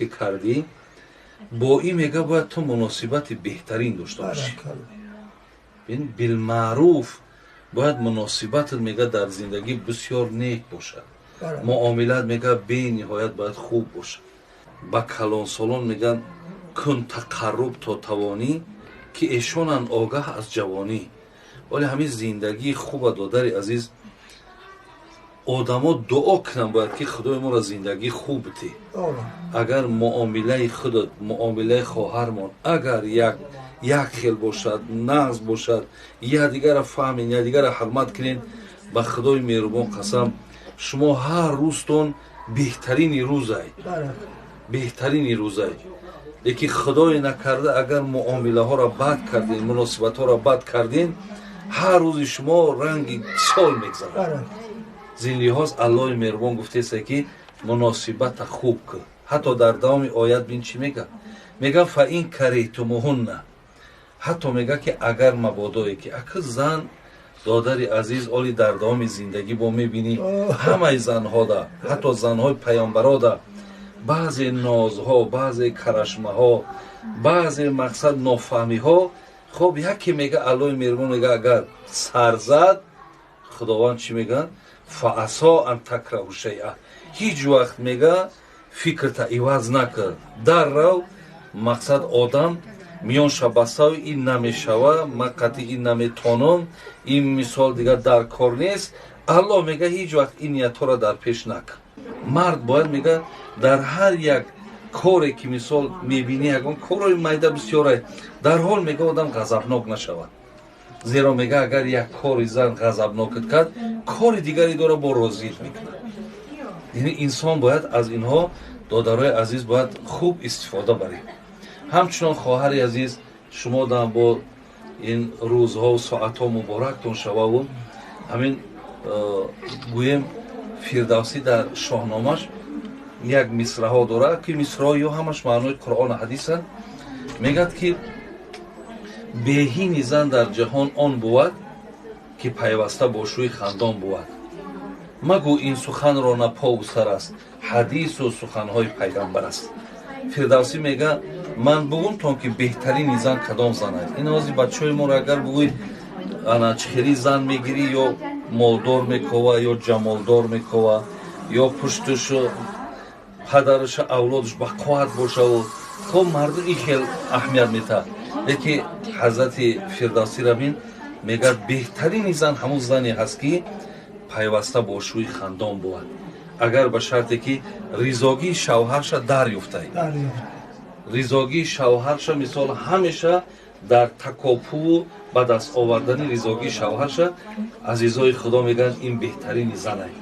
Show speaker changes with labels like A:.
A: Ки кардӣ, бо ин мега бояд ту муносибати беҳтарин дошта бошӣ. Билмаъруф бояд муносибатат, мега, дар зиндагӣ бисёр нек бошад, муомилат, мега, бениҳоят бояд хуб бошад. Ба калонсолон мегӯянд: кун тақарруб то тавонӣ, ки эшонанд огаҳ аз ҷавонӣ. Вале ҳамин зиндагии хуба, додари азиз, одамо дуо кунанд бояд, ки Худои моро зиндагии хуб битӣ. Агар муомилаи худат, муомилаи хоҳармон агар як хел бошад, нағз бошад, якдигара фаҳмед, якдигара ҳурмат кунед, ба Худои меҳрубон қасам, шумо ҳар рӯзтон беҳтарини рӯзай, беҳтарини рӯзай. Лекин Худое накарда, агар муомилаҳоро бад кардем, муносибатҳоро бад кардем, ҳар рӯзи шумо ранги сол мегзарад. Зин лиҳоз Аллоҳи меҳрубон гуфтеста, ки муносибата хуб кун. Ҳатто дар давоми оят бин, чӣ мега? Мега: فإن كرهتموهن. Ҳатто мега, ки агар мабодое ки ака зан, додари азиз, оли дар давоми зиндагӣ бо мебинӣ, ҳамаи занҳода, ҳатто занҳои паёмбарода баъзе нозҳо, баъзе карашмаҳо, баъзе, мақсад, нофаҳмиҳо. Хоб, яке мега, Аллоҳи меҳрубон мега, агар сар зад, Худованд чӣ мегӯяд? فعسى أن تكرهوا شيئا. Ҳеҷ вақт, мега, фикрта иваз накард дар рав, мақсад, одам миёнша басав, ин намешава, ман қатъи ин наметонам, ин мисол дигар дар кор нест. Аллоҳ мега, ҳеҷ вақт ин ниятҳоро дар пеш накун. Мард бояд, мега, дар ҳар як коре ки, мисол, мебинӣ, ягон корҳои майда бисёре, дар ҳол, мега, одам ғазабнок нашавад, зеро, мега, агар як кори зан ғазабнокат кард, кори дигаре дора, бо розиит мекунад. Яъне инсон бояд аз инҳо, додарои азиз, бояд хуб истифода барем. Ҳамчунон, хоҳари азиз, шумо дам бо ин рӯзҳову соатҳо муборактон шававу ҳамин гӯем, Фирдавсӣ дар Шоҳномаш як мисраҳо дорад, ки мисраҳо ё ҳамаш маънои Қуръону ҳадисанд. Мегӯяд, ки беҳини зан дар ҷаҳон он бувад, ки пайваста бо шӯи хандон бувад. Магӯ ин суханро на пову сар аст, ҳадису суханҳои пайғамбар аст. Фирдавсӣ мега: ман бугумтон, ки беҳтарини зан кадом зан аст? Ин ҳози бачаҳои моро агар бугӯед, ана чӣ хели зан мегирӣ? Ё молдор мекова, ё ҷамолдор мекова, ё пуштушу падараша, авлодаш ба қувват бошаву. Хоб, мардум ин хел аҳамият метаҳад. Леки ҳазрати Фирдавсӣ бин, мегӯяд: беҳтарини зан ҳамун зане ҳаст, ки пайваста бо шӯи хандон бувад, агар ба шарте ки ризогии шавҳарша дарёфтай, ризогии шавҳарша, мисол, ҳамеша дар такопуву ба даст овардани ризогии шавҳарша. Азизои Худо, мегӯянд, ин беҳтарини занай.